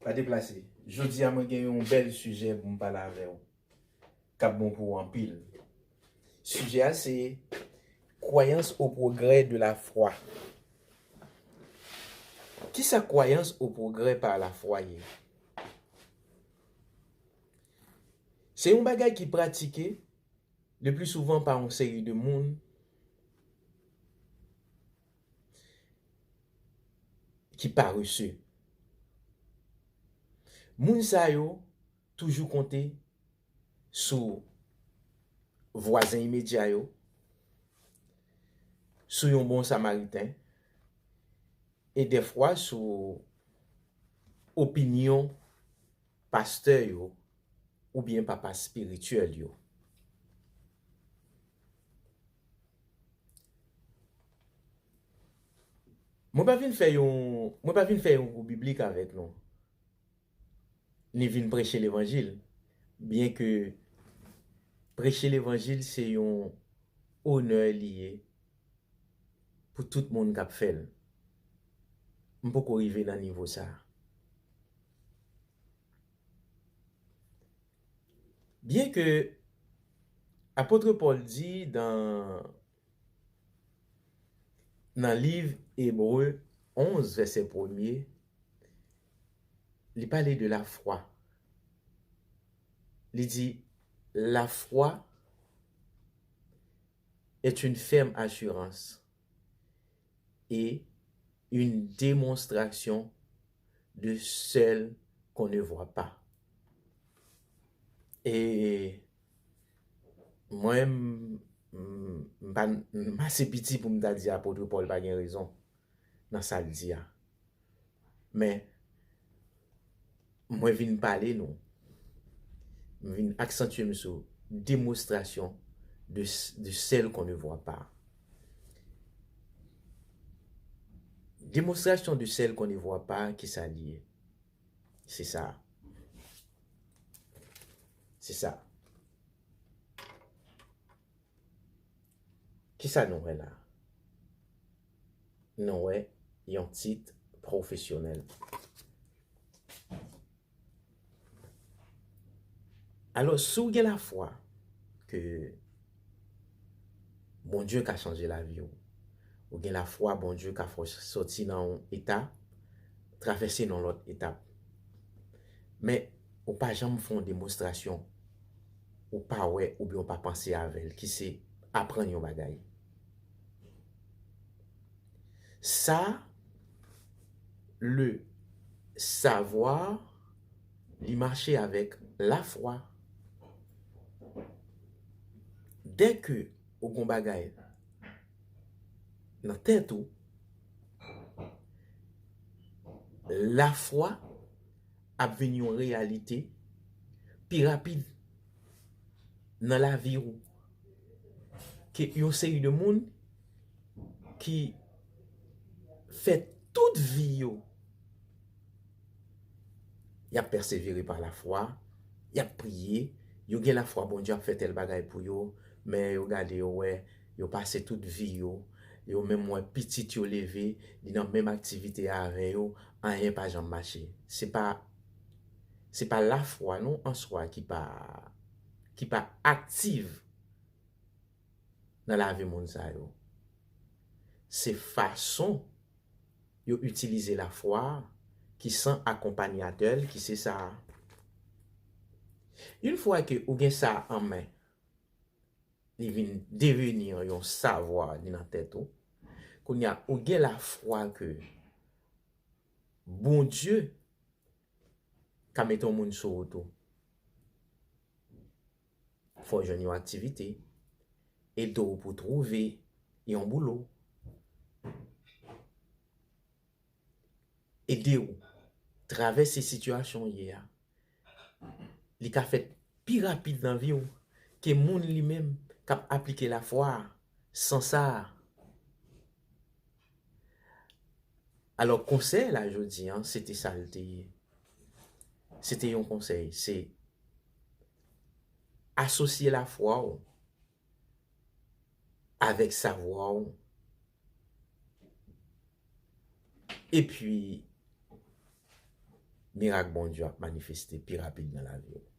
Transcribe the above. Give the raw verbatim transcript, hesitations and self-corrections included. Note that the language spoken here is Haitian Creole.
Pa deplase. Jodi a, mwen gen yon bèl sijè pou m pale avè w, k ap bon pou w anpil. Sijè a se croyance au progrès de la foi. Kisa croyance au progrès par la foi ye? Se yon bagay ki pratike le pli souvan pa yon seri de moun ki parese. Moun sa yo toujou konte sou vwazen imedya yo, sou yon bon Samariten, e dèfwa sou opinyon pastè yo oubyen papa espirityèl yo. Mwen pa vin fè yon, mwen pa vin fè yon kou biblik avèk nou, ni vin preche levanjil, byen ke preche levanjil se yon onè li ye pou tout moun k ap fè l. M poko rive nan nivo sa a. Byen ke apot Pòl di dan, nan liv Ebre onz, vèsè premye, li pale de lafwa. Li di, la foi est une ferme assurance et une démonstration de celle qu'on ne voit pas. E mwen, m, m, m pa, m ase piti pou m ta di apot Pòl pa gen rezon nan sa l di a. Men, mwen vin pale nou. M vin aksantye m sou démonstration de, de celle qu'on ne voit pas. Démonstration de celle qu'on ne voit pas, kisa li ye? Se sa. Se sa. Kisa nou wè la? Nou wè yon tit pwofesyonèl. Alò, si w gen lafwa ke Bondye ka chanje lavi w, ou gen lafwa Bondye ka fè w sòti nan yon eta, travèse nan lòt etap. Men, ou pa janm fè yon demonstrasyon ou pa wè oubyen ou pa panse avè l, ki se aprann yon bagay. Sa, le savoir, li mache avèk lafwa. Dèke ou gon bagay nan tèt ou, lafwa ap vin yon reyalite pi rapid nan lavi w ke yon seri de moun ki fè tout vi yo, y ap pèsevere pa lafwa, y ap priye, yo gen lafwa Bondye ap fè tèl bagay pou yo, men yo gade, yo wè, yo pase tout vi yo, yo menm wè pitit yo leve, li nan menm aktivite a avè yo, anyen pa janm mache. Se pa, se pa lafwa non an swa ki pa, ki pa aktiv nan lavi moun sa yo. Se fason yo itilize lafwa a ki san akonpanyatè l, ki se sa a. Yon fwa ke ou gen sa a an men, li vin deveni yon savwa li nan tèt ou. Kounye a, ou gen lafwa ke Bondye ka mete yon moun sou wout ou. Fè w jwenn yon aktivite, ede w pou w twouve yon boulo, ede w travèse sitiyasyon w ye a. Li ka fèt pi rapid nan vi w ke moun li menm k ap aplike lafwa a san sa a. Alò, konsèy la jodi a, se te sa l te ye. Se te yon konsèy, se asosye lafwa w avèk savwa w. Epi, mirak Bondye ap manifeste pi rapid nan lavi w.